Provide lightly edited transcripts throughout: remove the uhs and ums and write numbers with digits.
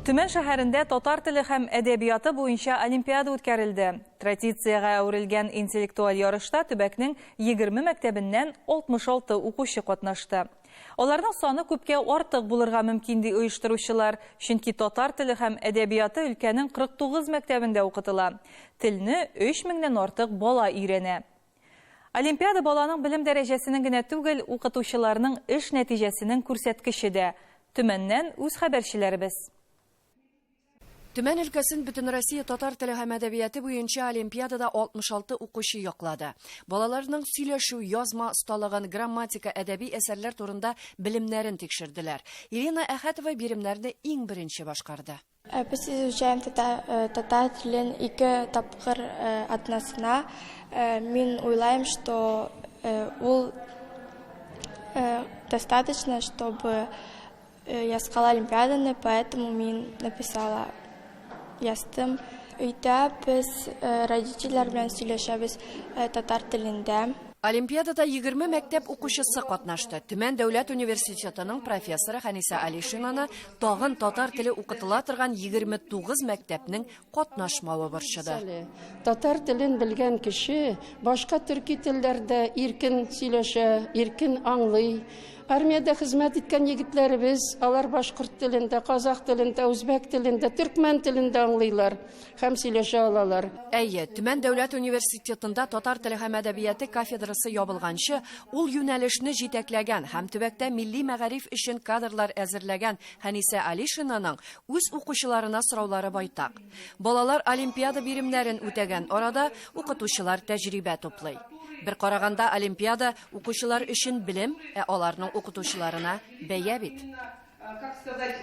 Төмән шәһәрендә татар теле һәм әдәбияты буенча олимпиада үткәрелде. Традициягә әверелгән интеллектуаль ярышта төбәкнең 20 мәктәбеннән 66 укучы катнашты. Аларның саны күпкә артык булырга мөмкин, ди оештыручылар, чөнки татар теле һәм әдәбияты өлкәнең 49 мәктәбендә укытыла. Телне 3 меңнән артык бала өйрәнә. Олимпиада баланың белем дәрәҗәсенең генә түгел, укытучыларның эш нәтиҗәсенең күрсәткече дә. Төмәннән үз хәбәрчеләребез. Төмән өлкәсен Бөтенроссия татар теле һәм әдәбияты буенча олимпиадада 66 укучы яклады. Балаларның сөйләшү, язма осталыгын, грамматика, әдәби әсәрләр турында белемнәрен тикшерделәр. Ирина Әхәтова биремнәрне иң беренче башкарды. Э, без изучаем татар, э, татар телен ике тапкыр э, атнасына. Мин уйлайм, что ул достаточно, чтобы язкала олимпиаданы, поэтому мин написала яздым. Өйдә без родительләр белән сөйләшәбез татар телендә. Олимпиадада 20 мәктәп укучысы катнашты. Төмән дәүләт университетының профессоры Хәнисә Алишинаны тагын татар теле укытыла торган 29 мәктәпнең катнашмавы борчыды. Татар телен белгән кеше башка төрки телләрдә иркен сөйләшә, иркен аңлый. Армиядә хезмәт иткән егетләребез, алар башкорт телендә, казах телендә, үзбәк телендә, төркмән телендә аңлыйлар. Һәм сөйләшә алалар. Әйе, Төмән дәүләт университетында татар теле һәм әдәбияты кафедрасы ябылганчы, ул юнәлешне җитәкләгән һәм төбәктә милли мәгариф өчен кадрлар әзерләгән Хәнисә Алишинаның үз укучыларына сораулары байтак. Балалар олимпиада биремнәрен үтәгән арада укытучылар тәҗрибә туплый. Бер караганда, олимпиада укучылар өчен белем, ә аларның укытучыларына бәя бит. Как сказать,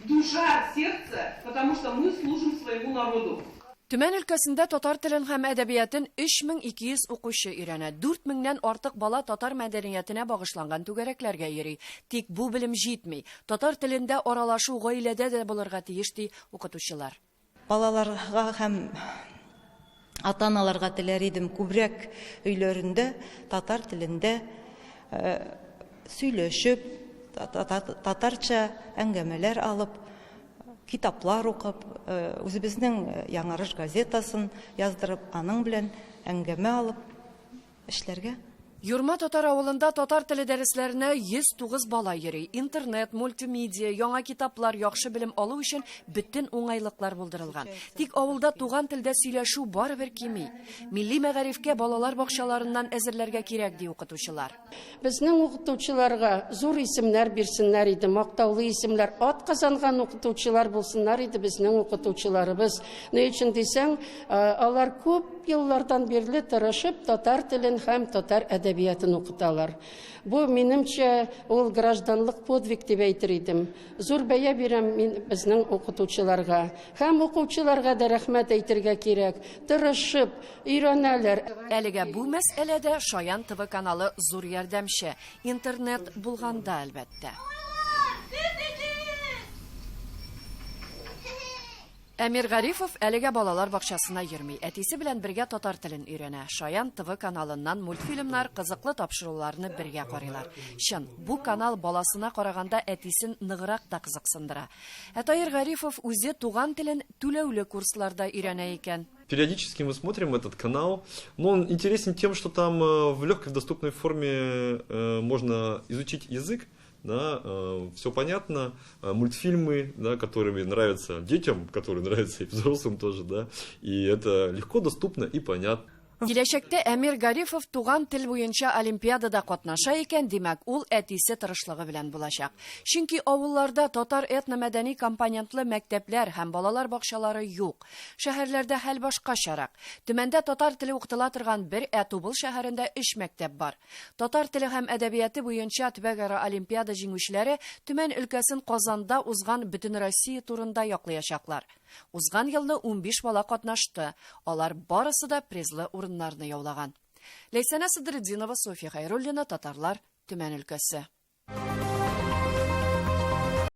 душа, сердце, потому что мы служим своему народу. Төмән өлкәсендә татар телен һәм әдәбиятын 3200 укучы өйрәнә. 4 меңнән артык бала татар мәдәниятенә багышланган түгәрәкләргә йөри. Тик бу белем җитми. Татар телендә аралашу гаиләдә дә булырга тиеш, ди укытучылар. Балаларга һәм ата-аналарга теләр идем, күбрәк өйләрендә татар телендә сөйләшеп, татарча әңгәмәләр алып, китаплар укып, үзебезнең Яңарыш газетасын яздырып, аның белән әңгәмә алып эшләргә. Юрма татар авылында татар теле дәресләренә 109 бала йөри. Интернет, мультимедиа, яңа китаплар, яхшы белем алу өчен бөтен уңайлыклар булдырылган. Тик авылда туган телдә сөйләшү барыбер кими. Милли мәгарифкә балалар бакчаларыннан әзерләргә кирәк, ди укытучылар. Безнең укытучыларга зур исемнәр бирсеннәр иде, мактаулы исемнәр, атказанган укытучылар булсыннар иде безнең укытучыларыбыз. Ни өчен дисәң, алар күп Еллардан бирле тырышып татар телен һәм татар әдәбиятын укыталар. Бу, минемчә, ул гражданлык подвиг дип әйтер идем. Зур бәя бирәм мин безнең укытучыларга. Һәм укучыларга да рәхмәт әйтергә кирәк. Тырышып өйрәнәләр. Әлегә бу мәсьәләдә Шаян ТВ каналы зур ярдәмче. Интернет булганда, әлбәттә. Әмир Гарифов әлегә балалар бакчасына йөрми. Әтисе белән бергә татар телен өйрәнә. Шаян ТВ каналыннан мультфильмнар, кызыклы тапшыруларны бергә карыйлар. Чын, бу канал баласына караганда әтисен ныграк та кызыксындыра. Ә Таир Гарифов үзе туган телен түләүле курсларда өйрәнә икән. Периодически мы смотрим этот канал, но он интересен тем, что там э, в легкой, в доступной форме э, можно изучить язык, да, э, все понятно, э, мультфильмы, да, которыми нравятся детям, которые нравятся и взрослым тоже, да, и это легко доступно и понятно. Киләчәктә Әмир Гарифов туган тел буенча олимпиадада катнаша икән, димәк, ул әтисе тырышлыгы белән булачак. Чөнки авылларда татар этномәдәни компонентлы мәктәпләр һәм балалар бакчалары юк. Шәһәрләрдә хәл башкачарак. Төмәндә татар теле укытыла торган бер, ә Тубыл шәһәрендә өч мәктәп бар. Татар теле һәм әдәбияты буенча төбәкара олимпиада җиңүчеләре Төмән өлкәсен Казанда узган Бөтенроссия турында яклыячаклар. Узган елны 15 бала катнашты, алар барысы да призлы урыннарны яулаган. Ләйсәнә Садретдинова, Софья Хәйруллина, Татарлар, Төмән өлкәсе.